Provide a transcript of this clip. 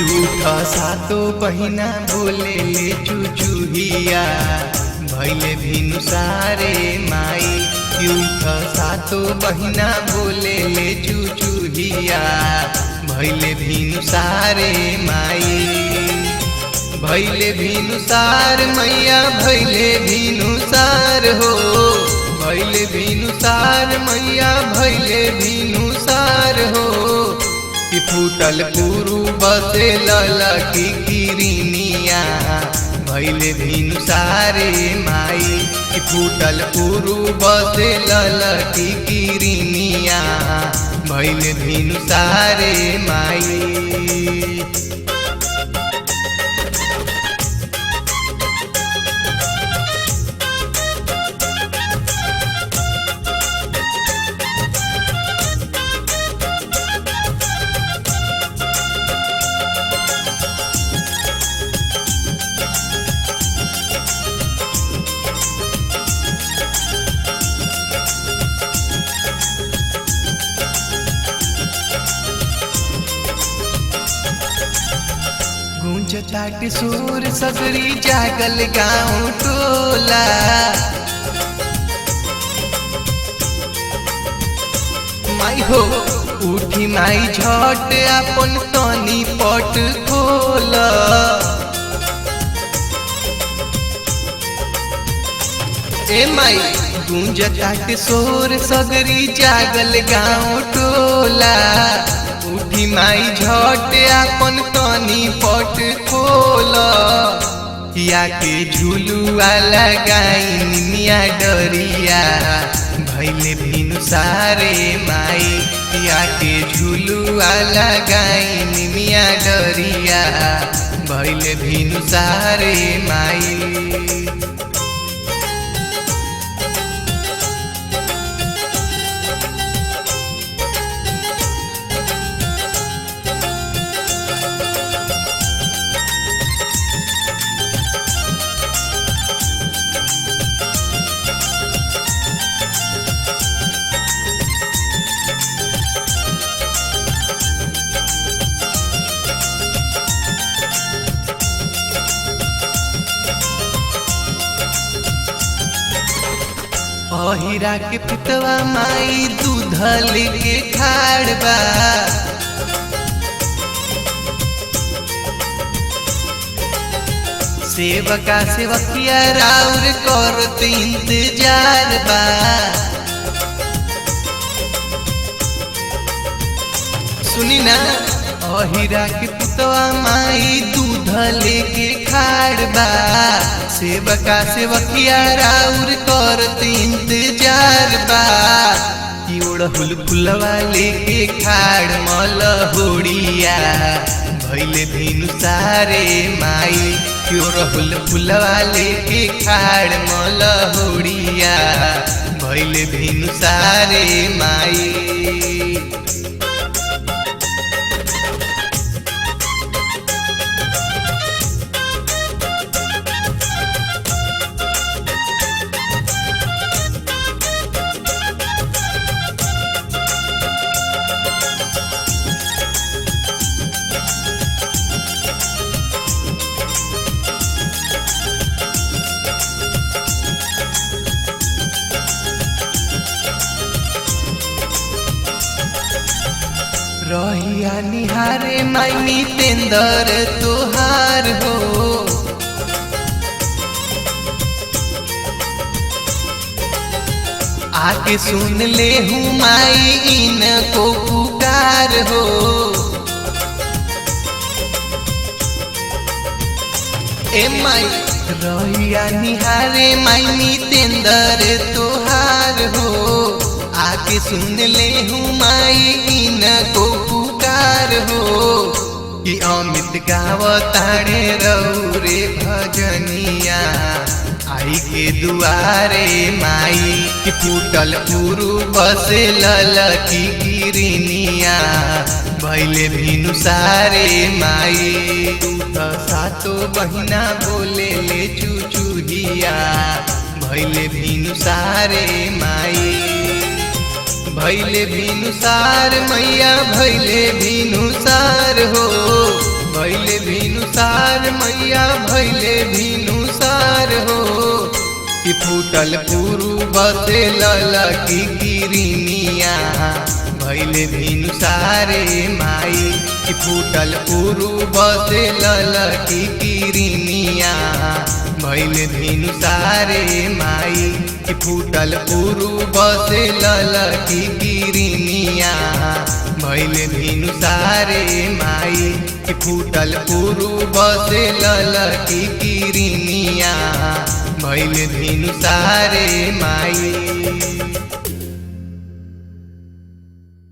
उठ सातो बहिना बोले ले चुचुहिया भैले भिनु सारे माई। उठ सातो बहिना बोले ले चुचुहिया भैले भिनु सारे माई। भैले भिनु सार मैया भैले भिनु सार हो, भैले भिनु सार मैया भैले भिनु सार हो। कि फूटल पुरु बसे ललकी किरनिया भैले भिनु सारे माई। कि फूटल पुरु बसे ललकी किरनिया भैले भिनु सारे माई। गूंजताट सुर सगरी जागल गाँव टोला, माई हो उठी माई झट अपन तनी पट खोला। ए माई गूंजताट सुर सगरी जागल गाँव टोला, उठी माई झट अपन तनी पट खोल। या के झुलुआ लगाई निमिया डरिया भैले भिनु सारे माई। या के झुलुआ लगाई निमिया डरिया भैले भिनु सारे माई। अहिरा के पुतवा माई दूधल के खाड़बा, सेवका सेवकिया राउर करत इंतजार बा। सुनी ना अहिरा के पुतवा माई दूधल के खाड़बा, सेवका सेवकिया राउर करत इंतजार बा। कि ओढ़हुल फुलवा लेके खाड़ मल होड़िया भैले भिनु सारे माई। कि ओढ़हुल फुलवा लेके खाड़ मल होड़िया भैले भिनु सारे माई। रहिया निहारे माई तेंदर तुहार हो, आके सुन ले हूँ माई इनको पुकार हो। ए माई रहिया निहारे माई तेंदर तुहार हो, आके सुन ले हूँ माई इनको पुकार हो। कि अमित गावताड़े रौरे भजनिया आई के दुआरे माई। कि फूटल पुरु बसे ललकी किरनिया भैले भिनु सारे माई। उठ सातो बहिना बोले ले चुचुहिया भैले भिनु सारे माई। भैले भिनु सार मैया भैले भिनु सार हो, भैले मैया भैले भिनुसार हो। कि फूटल पूर्व से ललकी किरनिया भैले भिनुसारे माई। कि फूटल पूर्व से ललकी किरनिया भैले भिनुसारे माई। कि फूटल पूर्व से ललकी किरनिया भैले भिनुसारे माई। कि फूटल पूर्व से ललकी किरनिया भैले भिनुसारे माई।